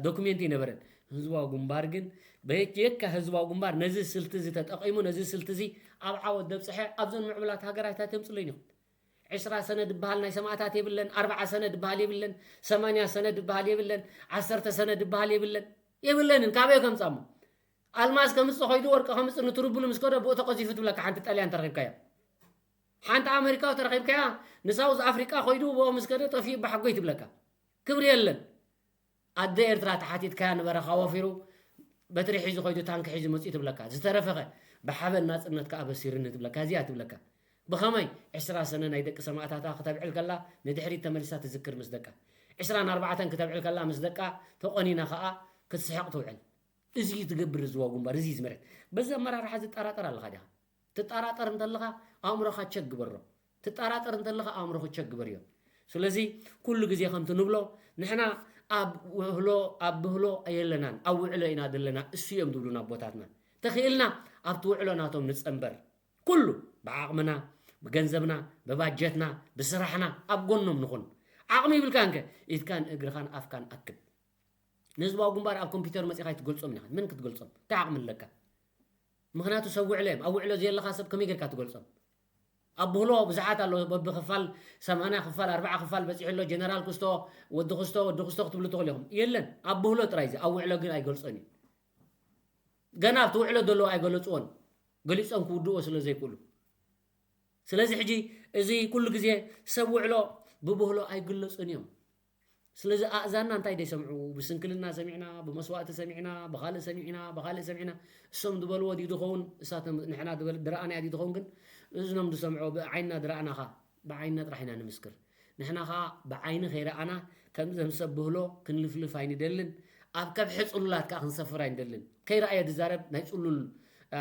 ዶክሜንት ኣይነበረን። ህዝባዊ ግንባር ግን በየካ ህዝባዊ ግንባር ነዚ ስልቲ እዚ ተጠቒሙ፣ ነዚ ስልቲ እዚ ኣብ ዓወት ደብጽሐ ኣብዘን ምዕቡላት ሃገራት ኣይተምጽለይን ኢኹም። ዕስራ ሰነድ ዝበሃል ናይ ሰማእታት የብለን፣ ኣርብዓ ሰነድ ዝበሃል የብለን፣ ሰማንያ ሰነድ ዝበሃል የብለን፣ ዓሰርተ ሰነድ ዝበሃል የብለን፣ የብለንን። ካበይ ከምጻሞ? ኣልማዝ ከምጽእ ኸይዱ፣ ወርቂ ከምጽእ ንትርብሉ ምስ ከደ ብኡ ተቐዚፉ ትብለካ ሓንቲ ጣልያን ተረኺብካያ። ሓንቲ ኣመሪካዊ ተረኺብካያ፣ ንሳውዝ ኣፍሪቃ ኸይዱ ብኡ ምስ ከደ ጠፊኡ ብሓጎይ ትብለካ። ክብሪ የለን። ኣደ ኤርትራ ተሓቲትካያ ንበረኻ ወፊሩ በትሪ ሒዙ ኸይዱ ታንኪ ሒዙ መጺኡ ትብለካ። ዝተረፈኸ ብሓበን ናጽነትካ ኣበሲርኒ ትብለካ። እዚኣ ትብለካ። ብኸመይ? ዕስራ ሰነ ናይ ደቂ ሰማእታታ ክተብዕል ከላ ንድሕሪት ተመሊሳ ትዝክር ምስ ደቃ። ዕስራን ኣርባዕተን ክተብዕል ከላ ምስ ደቃ ተቖኒና ኸኣ ክትስሕቕ ትውዕል። እዚ እዩ ትገብር ህዝባዊ ግንባር፣ እዚ እዩ ዝመርሕ። በዚ ኣመራርሓ ዝጠራጠር ኣለኻ ዲኻ? ትጠራጠር እንተለኻ ኣእምሮኻ ቸክ ግበሮ። ትጠራጠር እንተለኻ ኣእምሮኹ ቸክ ግበርዮ። ስለዚ ኩሉ ግዜ ከምቲ ንብሎ ንሕና ኣብ ውህሎ ኣብ ብህሎ የለናን፣ ኣብ ውዕሎ ኢና ዘለና፣ እሱ እዮም ዝብሉና ኣቦታትና። ተኽኢልና ኣብቲ ውዕሎ ናቶም ንጸንበር። ኩሉ ብዓቕምና፣ ብገንዘብና፣ ብባጀትና፣ ብስራሕና ኣብ ጎኖም ንኹን። ዓቕሚ ይብልካ እንከ ኢድካን እግርኻን ኣፍካን ኣክብ። ንህዝባዊ ግንባር ኣብ ኮምፒውተር መጺኻ ኣይትገልጾም ኢኻ። መን ክትገልጾም? እንታይ ዓቕሚ ኣለካ? ምኽንያቱ ሰብ ውዕሎ እዮም። ኣብ ውዕሎ ዘየለኻ ሰብ ከመይ ጌርካ ትገልጾም? ኣብ ብህሎ ብዙሓት ኣለዉ። በብኽፋል ሰማንያ ክፋል፣ ኣርብዓ ክፋል በጺሑ ኣሎ። ጀነራል ክስቶ፣ ወዲ ክስቶ፣ ወዲ ክስቶ ክትብሉ ትኽእሉ ኢኹም። የለን። ኣብ ብህሎ ጥራይ እዚ፣ ኣብ ውዕሎ ግን ኣይገልጾን እዩ። ገና ኣብቲ ውዕሎ ዘለዉ ኣይገለጽዎን። ገሊጾም ክውድእዎ ስለ ዘይክእሉ። ስለዚ ሕጂ እዚ ኩሉ ግዜ ሰብ ውዕሎ ብብህሎ ኣይግለጹን እዮም። ስለዚ ኣእዛንና እንታይ ደይሰምዑ? ብስንክልና ሰሚዕና፣ ብመስዋእቲ ሰሚዕና፣ ብኻልእ ሰሚዕና፣ ብኻልእ ሰሚዕና። እሶም ዝበልዎ ድዩ ዝኸውን? እሳቶም ንሕና ዝበል- ዝረኣናዮ ድዩ ዝኸውን? ግን እዝኖም ዝሰምዖ ብዓይንና ዝረኣናኻ፣ ብዓይንና ጥራሕ ኢና ንምስክር። ንሕና ኸኣ ብዓይኒ ከይረኣና ከምዞም ሰብ ብህሎ ክንልፍልፍ ኣይንደልን። ኣብ ከብሒ ጽሉላት ከኣ ክንሰፍር ኣይንደልን። ከይረኣየ ዝዛረብ ናይ ጽሉል እ፣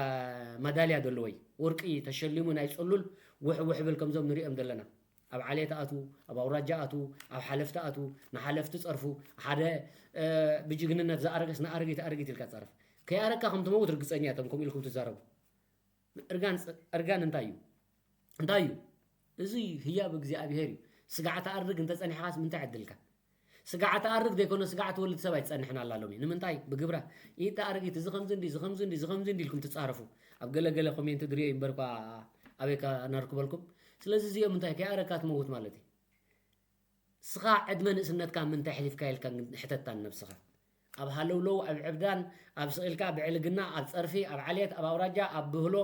ማዳልያ ዘለዎይ ወርቂ ተሸሊሙ ናይ ጽሉል ውሕ ውሕ ብል ከምዞም ንሪኦም ዘለና። ኣብ ዓሌት ኣቱ፣ ኣብ ኣውራጃ ኣቱ፣ ኣብ ሓለፍቲ ኣቱ፣ ንሓለፍቲ ጸርፉ፣ ሓደ እ፣ ብጅግንነት ዝኣረገስ ንኣረጊት ኣረጊት ኢልካ ትጸርፍ። ከይኣረግካ ከም ትመውት ርግጸኛ እቶም ከምኡ ኢልኩም ትዛረቡ። እርጋን ጽ- እርጋን እንታይ እዩ? እንታይ እዩ? እዚ ህያብ እግዚኣብሄር እዩ። ስጋዕ ትኣርግ እንተጸኒሕኻስ ምንታይ ዕድልካ? ስጋዕ ትኣርግ ዘይኮነ ስጋዕ ትወልድ ሰብ ኣይትጸንሕን ኣላ ሎሚ። ንምንታይ? ብግብራ። ኢታ ኣረጊት እዚ ከምዚ እንዲ፣ እዚ ከምዚ እንዲ፣ እዚ ከምዚ እንዲ ኢልኩም ትጻረፉ። ኣብ ገለ ገለ ኮሜንት ድሪኦ ይንበርኳ ኣበይካ ነርክበልኩም። ስለዚ እዚኦም እንታይ ከይኣረግካ ትመውት ማለት እዩ። ስኻ ዕድመ ንእስነትካ ምንታይ ኣሕሊፍካ ኢልካ ሕተታ ንነብስኻ። ኣብ ሃለውለው፣ ኣብ ዕብዳን፣ ኣብ ስቕ ኢልካ ብዕልግና፣ ኣብ ጸርፊ፣ ኣብ ዓሌት፣ ኣብ ኣውራጃ፣ ኣብ ብህሎ፣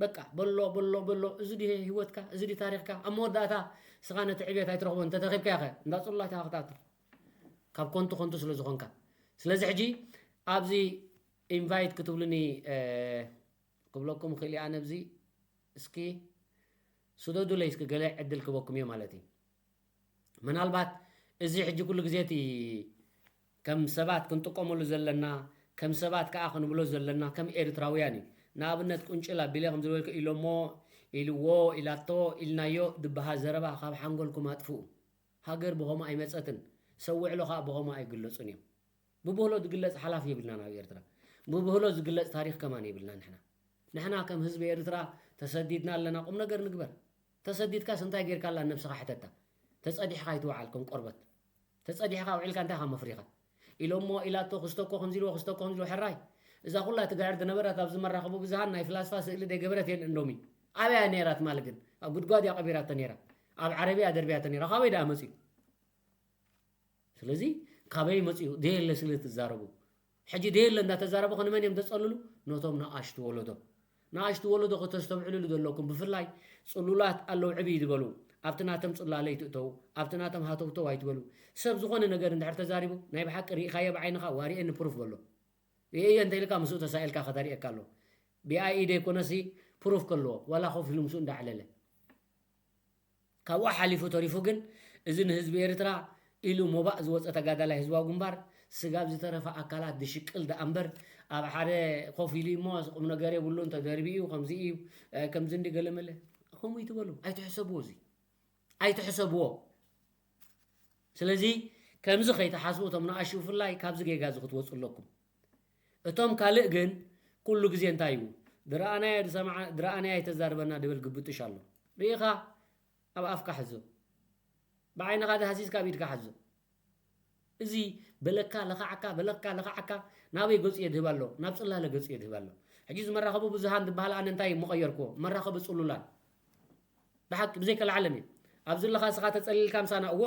በቃ በሎ በሎ በሎ። እዚ ድዩ ህይወትካ? እዚ ድዩ ታሪኽካ? ኣብ መወዳእታ ስኻ ነቲ ዕብየት ኣይትረኽቦን። እንተተኺብካ ኢኸ እንዳ ጽሉላት ኢኻ ክትኣቱ፣ ካብ ኮንቱ ኮንቱ ስለ ዝኾንካ። ስለዚ ሕጂ ኣብዚ ኢንቫይት ክትብሉኒ እ፣ ክብለኩም ክእል እየ። ኣነ ኣብዚ እስኪ ስደዱለይ እስኪ ገለ ዕድል ክበኩም እየ ማለት እዩ። ምናልባት እዚ ሕጂ ኩሉ ግዜ እቲ ከም ሰባት ክንጥቀመሉ ዘለና፣ ከም ሰባት ከኣ ክንብሎ ዘለና ከም ኤርትራውያን እዩ። ንኣብነት ቁንጭል ኣቢለ ከም ዝበልኩ ኢሎሞ፣ ኢልዎ፣ ኢላቶ፣ ኢልናዮ ዝበሃል ዘረባ ካብ ሓንጎልኩም ኣጥፍኡ። ሃገር ብኸምኡ ኣይመጸትን፣ ሰብ ውዕሎ ከኣ ብኸምኡ ኣይግለጹን እዮም። ብብህሎ ዝግለጽ ሓላፊ የብልናን ኣብ ኤርትራ። ብብህሎ ዝግለጽ ታሪኽ ከማን የብልናን ንሕና። ንሕና ከም ህዝቢ ኤርትራ ተሰዲድና ኣለና፣ ቁም ነገር ንግበር። ተሰዲድካስ እንታይ ጌርካላ ነብስኻ ሕተታ። ተጸዲሕኻ ኣይትውዓል ከም ቆርበት። ተጸዲሕኻ ውዒልካ እንታይ ኢኻ መፍሪኻ? ኢሎሞ ኢላቶ ክስቶ እኮ ከምዚ ኢልዎ፣ ክስቶ እኮ ከምዚ ኢልዎ። ሕራይ እዛ ኩላ ትግዕር ዝነበረት ኣብዚ መራኸቢ ብዙሃን ናይ ፍላስፋ ስእሊ ዘይገበረት የለን ሎሚ። ኣበይ እያ ነይራ ትማሊ ግን? ኣብ ጉድጓድ እያ ቀቢራቶ ነይራ። ኣብ ዓረብያ እያ ደርብያቶ ነይራ። ካበይ ደኣ መጺኡ? ስለዚ ካበይ መጺኡ? ደየለ ስለ ትዛረቡ። ሕጂ ደየለ እንዳተዛረቡ ንመን እዮም ዘጸልሉ? ነቶም ንኣሽቱ ወለዶ። ንኣሽቱ ወለዶ ከተስተውዕልሉ ዘለኩም፣ ብፍላይ ጽሉላት ኣለዉ ዕብይ ዝበሉ፣ ኣብቲ ናቶም ጽላለ ኣይትእተዉ፣ ኣብቲ ናቶም ሃተውተው ኣይትበሉ። ሰብ ዝኾነ ነገር እንድሕር ተዛሪቡ፣ ናይ ብሓቂ ርኢኻዮ ብዓይንኻ፣ ዋሪኤኒ ፕሩፍ በሎ። ርእየ እንተ ኢልካ ምስኡ ተሳኢልካ ከተርእየካ ኣሎ። ብኣይ ኢደ ኣይኮነሲ ፕሩፍ ከለዎ፣ ዋላ ኮፍ ኢሉ ምስኡ እንዳዕለለ። ካብኡ ሓሊፉ ተሪፉ ግን እዚ ንህዝቢ ኤርትራ ኢሉ ሞባእ ዝወፀ ተጋዳላይ ህዝባዊ ግንባር ስጋብ ዝተረፈ ኣካላት ዝሽቅል ደኣ እምበር ኣብ ሓደ ኮፍ ኢሉ እሞ ቁም ነገር የብሉን፣ ተደርቢ እዩ፣ ከምዚ እዩ፣ ከምዚ እንዲ ገለመለ ከምኡ ይትበሉ። ኣይትሕሰብዎ፣ እዚ ኣይትሕሰብዎ። ስለዚ ከምዚ ከይትሓስቡ እቶም ንኣሽቱ ብፍላይ ካብዚ ጌጋ እዚ ክትወፁ ኣለኩም። እቶም ካልእ ግን ኩሉ ግዜ እንታይ እዩ? ድረኣናዮ ድሰማዓ ድረኣናዮ ኣይተዛርበና ድብል ግብጥሽ ኣሎ። ርኢኻ ኣብ ኣፍካ ሕዞ፣ ብዓይንኻ ዝሃሲስካ ኣብ ኢድካ ሕዞ። እዚ በለካ ለኻዓካ በለካ ለኻዓካ ናበይ ገጹ የድህብ ኣሎ? ናብ ጽላለ ገጹ የድህብ ኣሎ። ሕጂ እዚ መራኸቢ ብዙሃን ዝበሃል ኣነ እንታይ ምቐየርክዎ? መራኸቢ ጽሉላን ብሓቂ ብዘይከልዓለም እዩ። ኣብዚ ኣለኻ እስኻ ተጸሊልካ ምሳና እዎ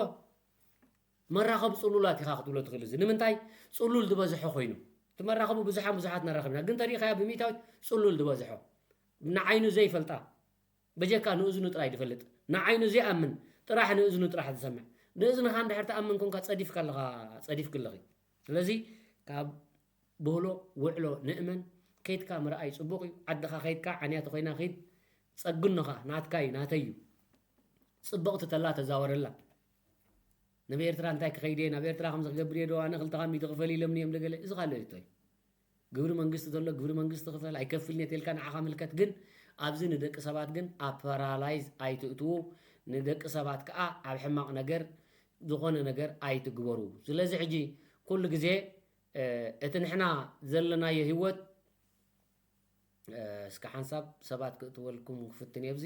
መራኸቢ ጽሉላት ኢኻ ክትብሎ ትኽእል። እዚ ንምንታይ ጽሉል ዝበዝሖ ኮይኑ እቲ መራኸቢ ብዙሓን ብዙሓት ነራኸብና ግን ተሪኻያ ብሚእታዊት ጽሉል ዝበዝሖ ንዓይኑ ዘይፈልጣ በጀካ ንእዝኑ ጥራይ ዝፈልጥ ንዓይኑ ዘይኣምን ጥራሕ ንእዝኑ ጥራሕ ዝሰምዕ ንእዝንኻ እንድሕር ተኣምን ኮንካ ጸዲፍካ ኣለኻ ጸዲፍክ ኣለኺ። ስለዚ ካብ ብህሎ ውዕሎ ንእመን። ከይድካ ምርኣይ ጽቡቕ እዩ። ዓድኻ ከይድካ ዓንያ ተኾይና ኺድ ጸግኖኻ ናትካ እዩ ናተይ እዩ። ጽብቕቲ ተላ ተዛወረላ። ናብ ኤርትራ እንታይ ክኸይድ እየ ናብ ኤርትራ ከምዚ ክገብር እየ ዶ ኣነ ክልተ ሚእቲ ክፈል ኢሎምኒ እዮም ደገለ እዚ ካልእ እቶ እዩ። ግብሪ መንግስቲ ዘሎ ግብሪ መንግስቲ ክፈል ኣይከፍልን እየ ተልካ ንዓኻ ምልከት ግን ኣብዚ ንደቂ ሰባት ግን ኣብ ፓራላይዝ ኣይትእትዉ። ንደቂ ሰባት ከዓ ኣብ ሕማቕ ነገር ዝኾነ ነገር ኣይትግበሩ። ስለዚ ሕጂ ኩሉ ግዜ እቲ ንሕና ዘለናዮ ህይወት እስከ ሓንሳብ ሰባት ክእትወልኩም ክፍትን እየ ኣብዚ